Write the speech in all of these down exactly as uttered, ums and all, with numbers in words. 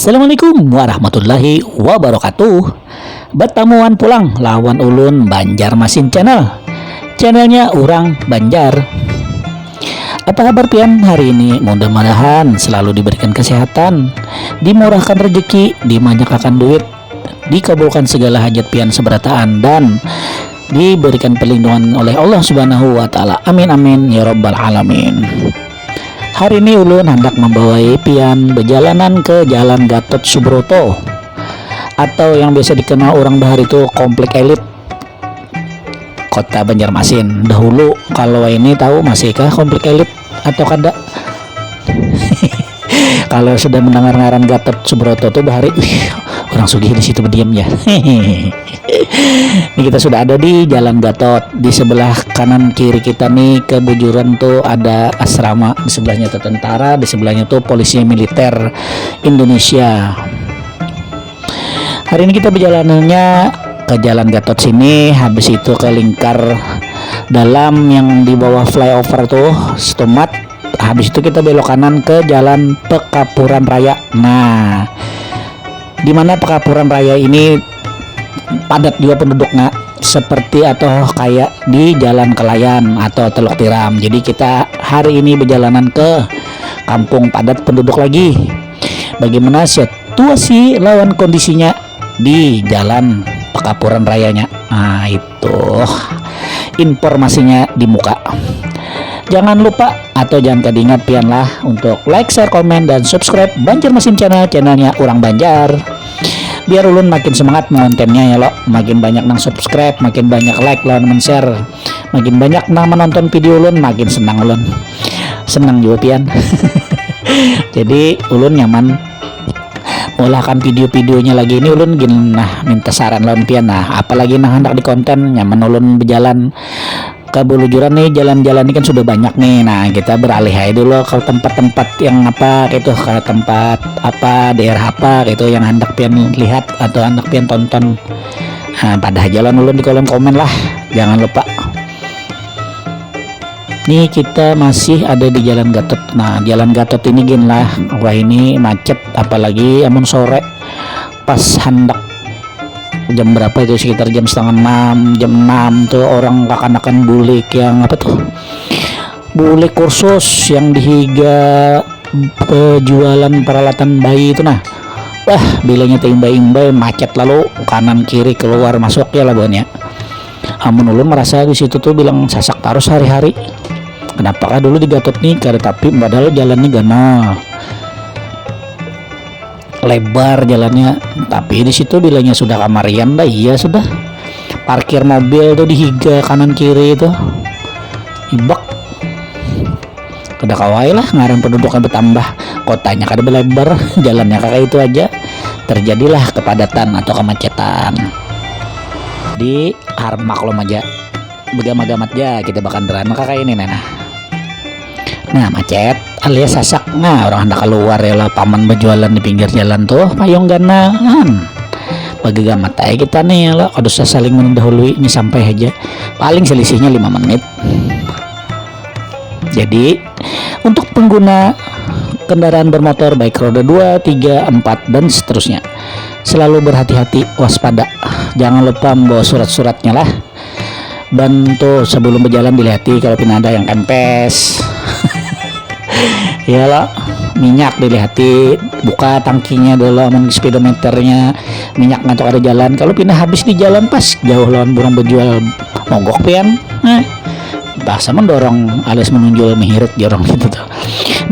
Assalamualaikum warahmatullahi wabarakatuh. Batamuan pulang lawan ulun, Banjarmasin Channel. Channelnya urang Banjar. Apa habar pian hari ini? Mudah-mudahan selalu diberikan kesehatan, dimurahkan rezeki, dimanyakakan duit, dikabulkan segala hajat pian seberataan, dan diberikan perlindungan oleh Allah Subhanahu wa Ta'ala. Amin, amin, ya Rabbal Alamin. Hari ini ulun handak membawai pian berjalanan ke Jalan Gatot Subroto, atau yang biasa dikenal orang bahari itu Komplek Elit Kota Banjarmasin. Dahulu, kalau ini tahu masihkah Komplek Elit atau kada? Kalau sudah mendengar ngaran Gatot Subroto tuh bahari, wih, orang sugih di situ berdiam ya. Ini kita sudah ada di Jalan Gatot. Di sebelah kanan kiri kita nih, kebujuran tuh ada asrama, di sebelahnya tuh tentara, di sebelahnya tuh polisi militer Indonesia. Hari ini kita berjalanannya ke Jalan Gatot sini, habis itu ke Lingkar Dalam yang di bawah flyover tuh, Stomat. Habis itu kita belok kanan ke Jalan Pekapuran Raya. Nah, di mana Pekapuran Raya ini padat juga penduduknya, seperti atau kayak di Jalan Kelayan atau Teluk Tiram. Jadi kita hari ini berjalanan ke kampung padat penduduk lagi. Bagaimana situasi lawan kondisinya di Jalan Pekapuran Rayanya? Nah, itu informasinya di muka. Jangan lupa atau jangan kada ingat pian lah untuk like, share, komen, dan subscribe Banjarmasin Channel, channelnya orang Banjar. Biar ulun makin semangat mengontennya ya lo, makin banyak nang subscribe, makin banyak like lawan men-share, makin banyak nang menonton video ulun, makin senang ulun. Senang juga pian. Jadi ulun nyaman mengulahkan video-videonya lagi ini. Ulun gin nah minta saran lawan pian, nah apalagi nang hendak dikonten, nyaman ulun berjalan ke Bulujuran nih, jalan-jalan ini kan sudah banyak nih. Nah, kita beralih aja dulu ke tempat-tempat yang apa gitu, ke tempat apa, daerah apa gitu yang hendak pian lihat atau hendak pian tonton. Nah, pada aja lawan ulun di kolom komen lah, jangan lupa. Nih kita masih ada di Jalan Gatot. Nah, Jalan Gatot ini gin lah, wah ini macet, apalagi amun sore pas handak jam berapa itu, sekitar jam setengah enam, jam enam tuh orang kakanakan bulik yang apa tuh, bulik kursus yang dihiga pejualan peralatan bayi itu nah. Wah, bilanya teimbai-imbai, macet lalu, kanan kiri keluar masuk ya lah buhannya. Amun ulun merasa di situ tuh bilang sasak terus hari-hari. Kenapakah dulu di Gatot nih kada tapi, padahal jalannya ganal, lebar jalannya, tapi di situ bilanya sudah kamarian dah, iya sudah parkir mobil tuh di higa kanan kiri itu, ibak. Kada kawai lah, ngaran penduduknya bertambah, kotanya kada berlebar, jalannya kayak itu aja, terjadilah kepadatan atau kemacetan. Di harap maklum aja, begama-gamat ja kita bakandaran maka kayak ini nah. Nah, macet alias sasak. Nah, orang hendak keluar ya lah, paman berjualan di pinggir jalan tuh, payung ganangan. Begegamat aja kita nih ya lah, kada usah saling mendahului, ini sampai aja. Paling selisihnya lima menit. Jadi, untuk pengguna kendaraan bermotor baik roda dua, tiga, empat, dan seterusnya, selalu berhati-hati, waspada. Jangan lupa membawa surat-suratnya lah. Ban tuh sebelum berjalan dilihati kalau pina ada yang kempes. Ya lo, minyak dilihati, buka tangkinya dulu, amun speedometernya, minyak ngantuk ada jalan. Kalau pina habis di jalan pas jauh lawan burung berjual mogok pian. Nah, bahasa mendorong alias menunjul mengirit jorong gitu tuh.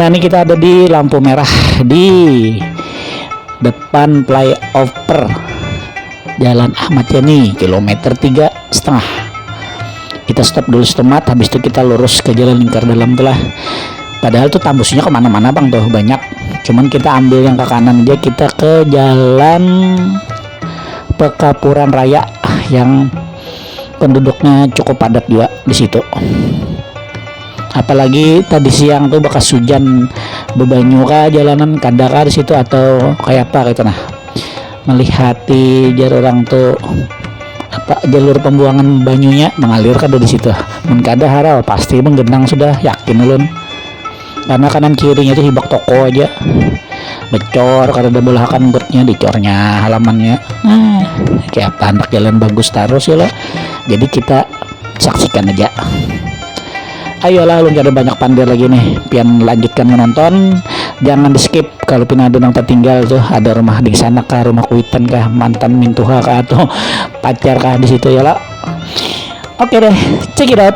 Nah, ini kita ada di lampu merah di depan flyover Jalan Ahmad Yani, kilometer tiga setengah. Kita stop dulu setempat, habis itu kita lurus ke jalan lingkar dalam tuh lah. Padahal tuh tambusnya kemana-mana bang tuh, banyak. Cuman kita ambil yang ke kanan aja, kita ke jalan Pekapuran Raya yang penduduknya cukup padat juga di situ. Apalagi tadi siang tuh bekas hujan, bebanyu kah jalanan, kada kah di situ atau kayak apa gitu nah. Melihati jar orang tuh apa, jalur pembuangan banyunya mengalir kada di situ. Mun kada harau pasti menggenang sudah, yakin ulun. Karena kanan kirinya tuh hibak toko aja. Becor, kada ada bolahakan gotnya, dicornya halamannya. Nah, kayak apa, handak jalan bagus tarus ya lah. Jadi kita saksikan aja. Ayolah, ulun kada banyak pandir lagi nih, pian lanjutkan menonton. Jangan di skip, kalau pina ada nang tertinggal tuh, ada rumah di sana kah, rumah kuitan kah, mantan mintuha kah, atau pacar kah di situ ya lah. Oke deh, check it out.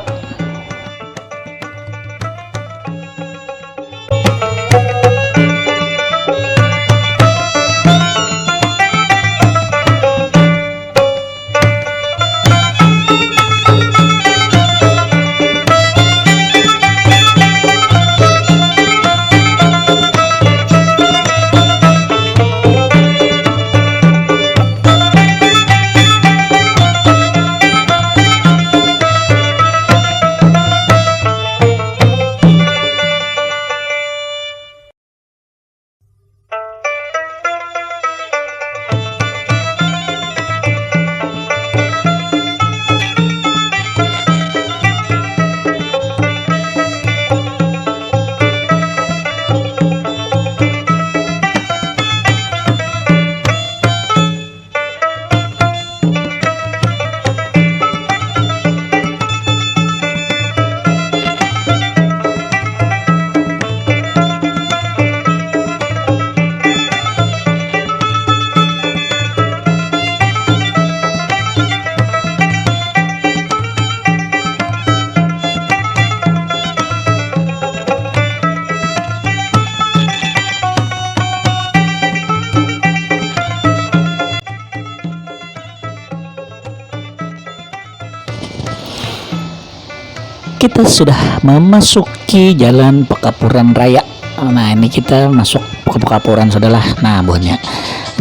Kita sudah memasuki jalan Pekapuran Raya. Nah, ini kita masuk ke Pekapuran, sudahlah. Nah, buhannya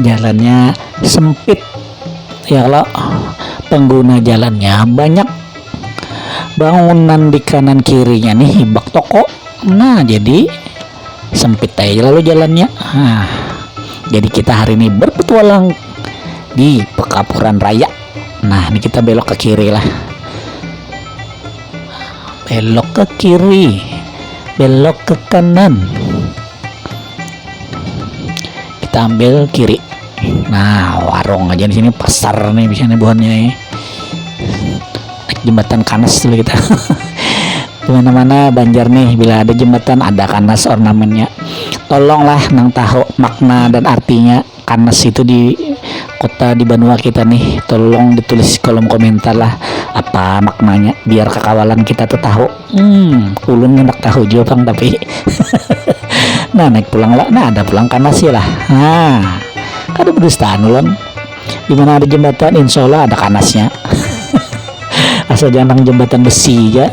jalannya sempit ya, kalau pengguna jalannya banyak. Bangunan di kanan kirinya nih hibak toko. Nah, jadi sempit aja lalu jalannya. Nah, jadi kita hari ini berpetualang di Pekapuran Raya. Nah, ini kita belok ke kiri lah. Belok ke kiri, belok ke kanan. Kita ambil kiri. Nah, warung aja di sini, pasar nih, bisa nih buhannya nih. Naik jembatan Kanas dulu kita. Di mana-mana Banjar nih, bila ada jembatan, ada Kanas ornamennya. Tolonglah nang tahu makna dan artinya Kanas itu di kota, di banua kita nih, tolong ditulis kolom komentar lah, apa maknanya, biar kakawalan kita tuh tahu. Hmm, ulun handak tahu jua pang, tapi nah, naik pulang lah. Nah, ada pulang Kanas ya lah. Nah, kada bedustaan ulun. Di mana ada jembatan, insya Allah ada Kanasnya. Asal jangan jembatan besi aja.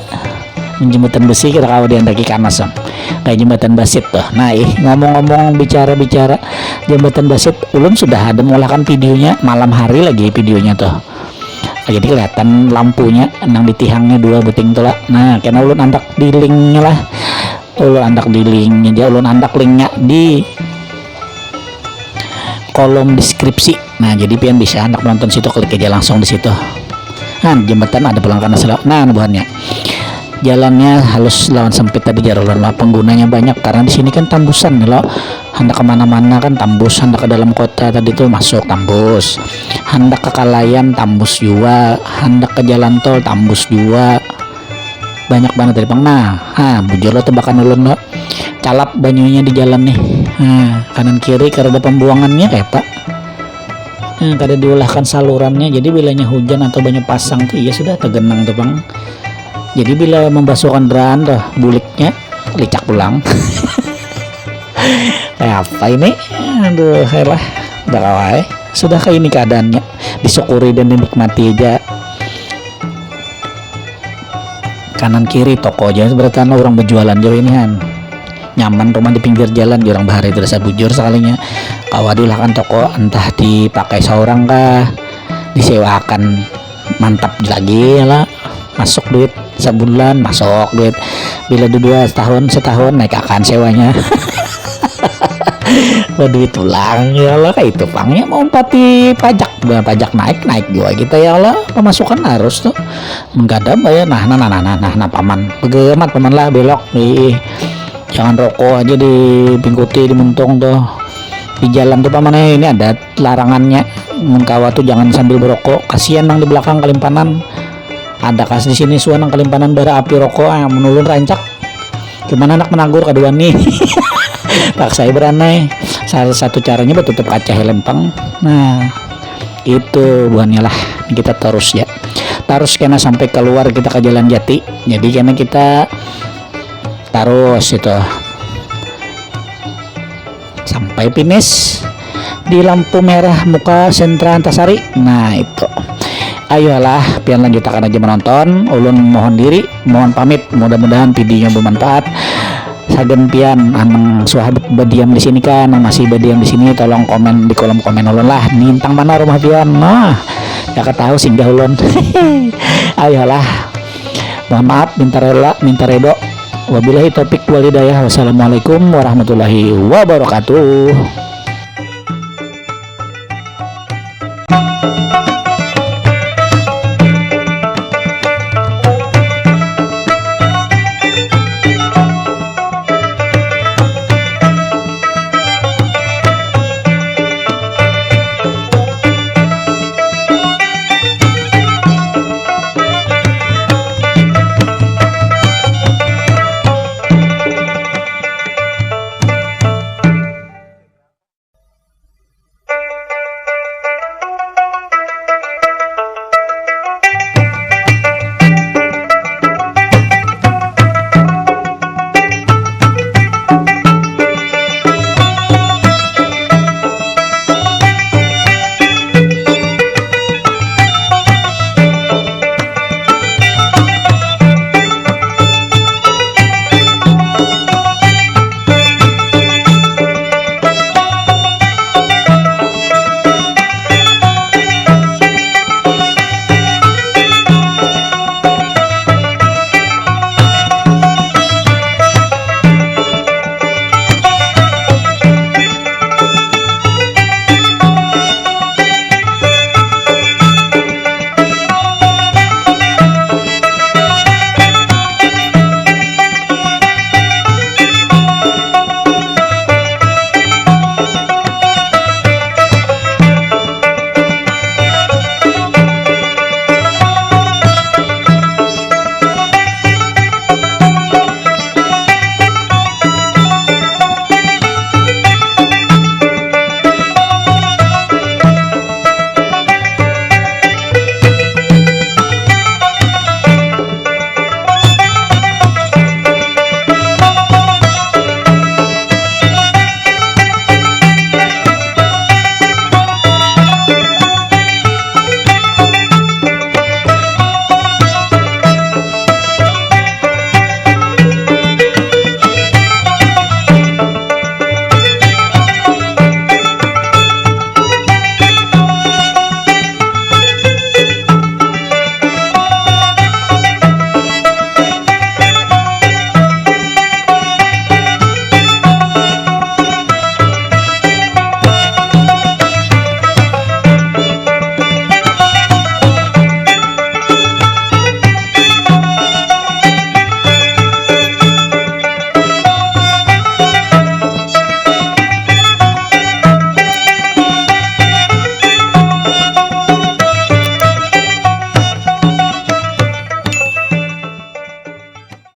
Jembatan besi kira kawa diandaki Kanas, am. Kayak jembatan Basit tuh. Nah, ih, ngomong-ngomong, bicara-bicara jembatan Basit, ulun sudah ada mengulahkan videonya, malam hari lagi videonya tuh. Jadi kelihatan lampunya nang di tihangnya dua buting tuh lah. Nah, kena ulun andak di linknya lah. Ulun andak di linknya aja, ulun andak linknya di kolom deskripsi. Nah, jadi pian bisa handak nonton situ, klik aja langsung di situ. Nah, jembatan ada pulang Kanas lah. Nah, buhannya. Jalannya halus lawan sempit tadi, jar ulun lah. Penggunanya banyak karena di sini kan tambusan nih, lo. Handak kemana-mana kan tambus, handak ke dalam kota tadi tuh masuk tambus. Handak ke Kalayan tambus jua, handak ke jalan tol tambus jua. Banyak banget tadi pang. Nah, ha, bujur lo tebakan ulun lo. Calap banyunya di jalan nih. Nah, kanan kiri kada ada pembuangannya kayak apa. Nah, kada diulahkan salurannya. Jadi bilanya hujan atau banyak pasang tuh, iya sudah, tergenang tuh pang. Jadi bila membasuhkan kendaraan tuh, buliknya licak pulang. Kayak apa ini? Aduh, ayolah. Udah kawai. Sudah kayak ini keadaannya. Disyukuri dan dinikmati aja. Kanan kiri toko aja, berarti orang berjualan jauh ini, han. Nyaman rumah di pinggir jalan, orang bahari itu rasa bujur sekalinya. Kawa diulahkan toko, entah dipakai seorang kah, disewakan, mantap lagi ya lah. Masuk duit sebulan, masuk duit. Bila dua setahun, setahun naik akan sewanya. Berduit pulang ya lah, kayak itu pangnya mau pati pajak. Bila pajak naik, naik juga kita ya lah. Pemasukan harus tuh. Menggadam ya, nah, nah, nah, nah, nah, nah, nah, paman. Begemat paman lah, belok. Ih, jangan rokok aja di Pingkuti, di Muntung tuh. Di jalan tuh pamannya ini ada larangannya, mun kawa tuh jangan sambil berokok, kasihan nang di belakang kalimpanan. Ada kas di sini suan nang kalimpanan bara api rokok, ah, menulun rancak. Cuman anak menagur kedua nih. Paksai beranai. Salah satu caranya betutup kaca helm pang. Nah, itu buahnya lah. Kita terus ya, terus kena sampai keluar kita ke jalan jati. Jadi kena kita terus itu sampai finish di lampu merah muka sentra Antasari. Nah itu, ayolah pian lanjutakan aja menonton. Ulun mohon diri, mohon pamit. Mudah-mudahan videonya bermanfaat. Sagan pian anang suah badiam di sini kan, nang masih badiam di sini tolong komen di kolom komen ulun lah, nintang mana rumah pian. Nah, ya ketahu singgah ulun. Ayolah, mohon maaf, minta rela, minta redo. Wabillahi topik wal hidayah. Wassalamualaikum warahmatullahi wabarakatuh.